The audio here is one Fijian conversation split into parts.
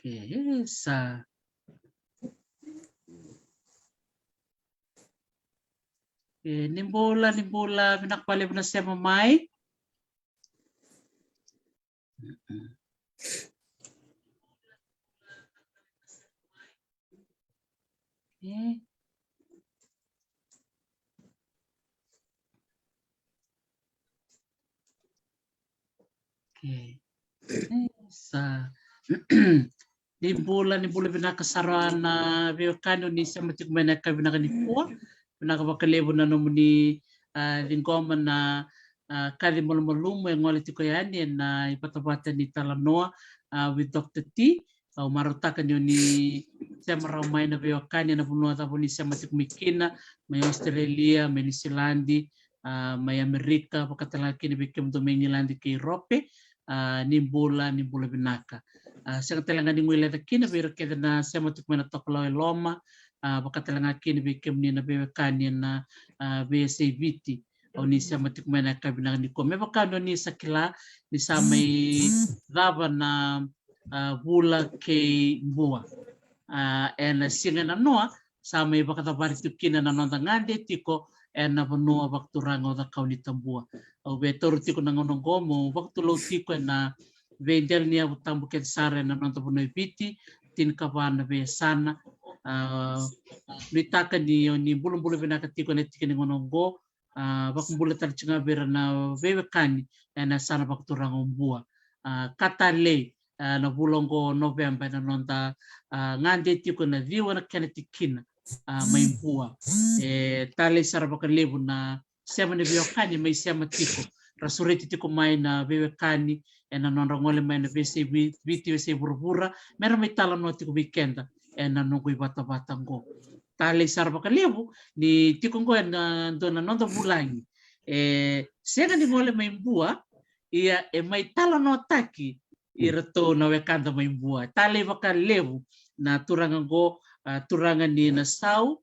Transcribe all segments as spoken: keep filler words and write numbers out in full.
Okay, e sa. E, ni bula, ni bula, vinaka vakalevu na sema mai. Mm-mm. E. Okay. E, sa. Ni bula, ni bula vinaka sara na veiwekani o ni sema tiko mai na yakavi vinaka nikua. Vinaka vakalevu na nomuni, a, ciqoma na, a, kaci malumalumu e gole tiko yani ena ivatavata ni talanoa, a, with Doctor T. Au marautaka ni o ni sema rawa mai na veiwekani ena vanua cava o ni sema tiko mai kina, mai Australia, mai Niusiladi, a, mai Amerika, vakatalega kina vei kemudou mai Igiladi kei Iurope, a, ni bula, ni bula vinaka. A, sega talega ni guileca kina vei ira kece na sema tiko mai na Tokalau e Loma, a, vakatalega kina vei kemuni na veiwekani ena, a, veiyasai Viti. O ni sema tiko mai na yakavi vinaka nikua. Me vaka ni o ni sa kila ni sa mai cava na, a, vula kei Bua. A, ena siga ena noa, sa mai vakacavari tiko kina na noda gade tiko ena vanua vakaturaga o Cakaunitabua. Au via taura tiko na gauna oqo meu vakatulou tiko ena veidela ni yavu tabu kece sara ena noda vanua e Viti, tinikava na veiyasana. A, nuitaka ni o ni bulabula vinaka tiko ena tiki ni gauna oqo, a, vakabula tale tiko ga vei ira na veiwekani ena yasana vakaturaga o Bua. A, ka talei, a, na vula oqo o Noveba ena noda, a, gade tiko na ciwa na kena tikina, a, mai Bua. E talei sara vakalevu na sema ni veiwekani mai sema tiko. Ra sureti tiko mai na veiwekani ena nodra gole mai na veiyasai Vi-, Viti, veiyasai vuravura, mera mai talanoa tiko vei keda ena noqu ivatavata oqo. Talei sara vakalevu ni tiko oqo ena dua na noda vulagi e sega ni gole mai Bua, ia e mai talanoataki iratou na wekada mai Bua. Talei vakalevu na turaga oqo, a, turaga ni Nasau,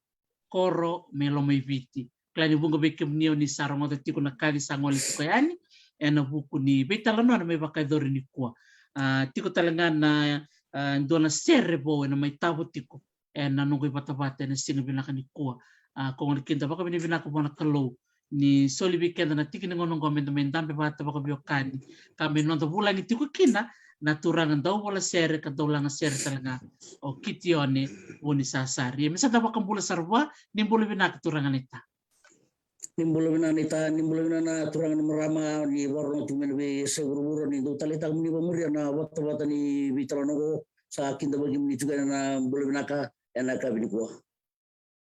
Koro mai Lomaiviti. Kila ni vuqa vei kemuni o ni sa rogoca tiko na kaci sa gole tiko yani ena vuku ni veitalanoa na mai vakayacori nikua. A, tiko talega na, a, dua na sere vou ena mai tavo tiko ena noqu ivatavata ena siga vinaka nikua. A, ko gona kina da vakavinavinaka vua na Kalou ni soli vei keda na tiki ni gauna oqo meda mai dabe vata vakaveiwekani ka me noda vulagi tiko kina na turaga dauvola sere ka daulaga sere talega o Kitione Vunisasari. Ia me sa da vakabula sara vua, ni bula vinaka turaga naita. Ni bula vinaka naita, ni bula vinaka na turaga na marama, ni vakarorogo tiko mai na veiyasai vuravura, ni dau taleitaka mo ni vakamuria na vatavata ni veitalanoa oqo, sa kidavaki mo ni tiko ena bula vinaka ena yakavi nikua.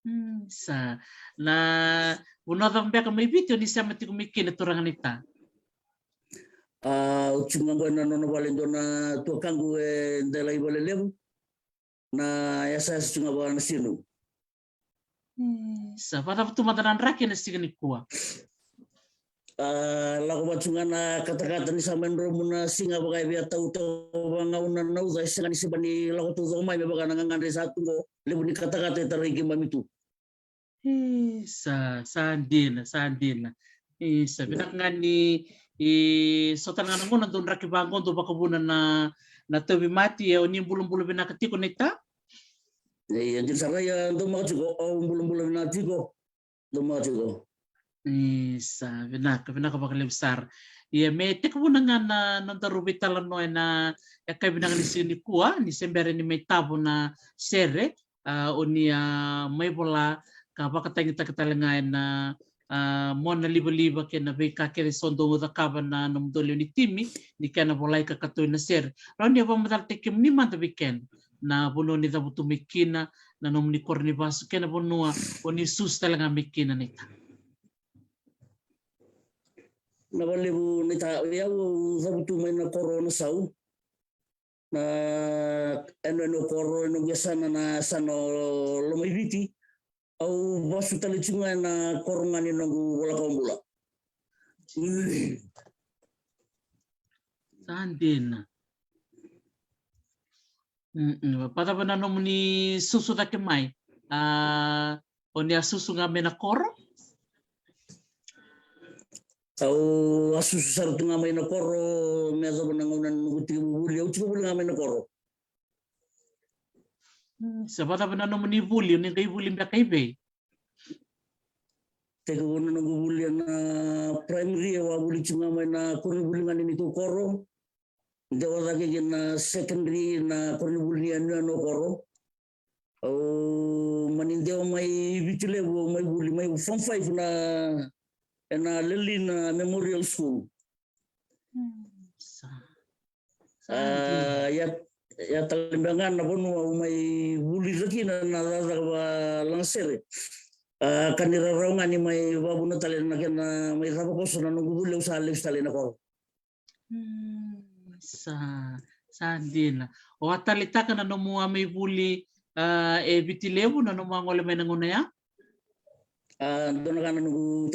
Mm, sa. Na vanua cava beka mai Viti o ni sema tiko mai kina turaga naita? A, au tiko ga qo ena nona vale dua na tuakaqu e delai vale levu. Na yasayasa tiko ga vaka na sinu. Mm, sa. Vakacava tu mada na draki ena siga nikua? A, lako vata tiko ga na katakata ni sa mai dromu na siga vaka e via tautauvagauna na uca, e sega ni seba ni lako taucoko mai me vaka na gagadre sa tu qo, levu ni katakata e tarai keimami tu. Isa, sa dina, sa dina. Isa, vinaka ga ni, e, so tale ga na gauna dou draki vaqo dou vakavuna na, na tauvimate, e, o ni bulabula vinaka tiko naita? E, e dina sara, ia dou maka tiko, au bulabula vinaka tiko. Dou maka tiko. Isa, vinaka, vinaka vakalevu sara. Ia me tekivuna ga na, na nodaru veitalanoa ena, e, yakavi vinaka ni siga nikua, ni se bera ni mai tavo na sere, a, o ni a mai vola ka vakatagitaki tale ga ena, a, mona livaliva kei na veika kece so dou cakava na nomudou lewe ni timi ni kena volai ka katoi na sere. Rawa ni a vakamacalataki kemuni mada vei keda na vanua ni cavutu mai kina, na nomuni koro ni vasu kei na vanua o ni susu tale ga mai kina naita. Na valevu naita, o yau au cavutu mai na koro o Nasau. Na eno eno koro, eno qu yasana na yasana o Lomaiviti. Au vasu tale tiko ga ena koro ga ni noqu vola kawa bula. Sa dina. Mm-mm. Vakacava na nomuni susu cake mai? A, o ni a susu ga mai na koro? Au a susu sara tu ga mai na koro, me yacova na gauna ni noqu tekivu vuli, au tiko vuli ga mai na koro. Mm, sa vakacava na nomuni vuli, o ni qai vuli beka i vei? Tekivu na noqu vuli ena primary, au a vuli tiko ga mai na koronivuli ga ni neitou koro. Dewa cake ki na secondary na koronivuli ni yanuyanu o koro. Au mani dewa mai Viti Levu, au mai vuli mai form five na ena Lelina Memorial School. Mm, sa. Sa dina. A, ia, ia tale beka ga na vanua au mai vuli cake kina na cakacaka vakalagasere. A, ka ni rarawa ga ni mai vakavuna tale na kena mai cava koso na noqu vuli, au sa lesu tale ina koro. Mm, sa, sa dina. O a taleitaka na nomu a mai vuli, a, e Viti Levu, na nomu a gole mai na gauna ya? A, dua na ka na noqu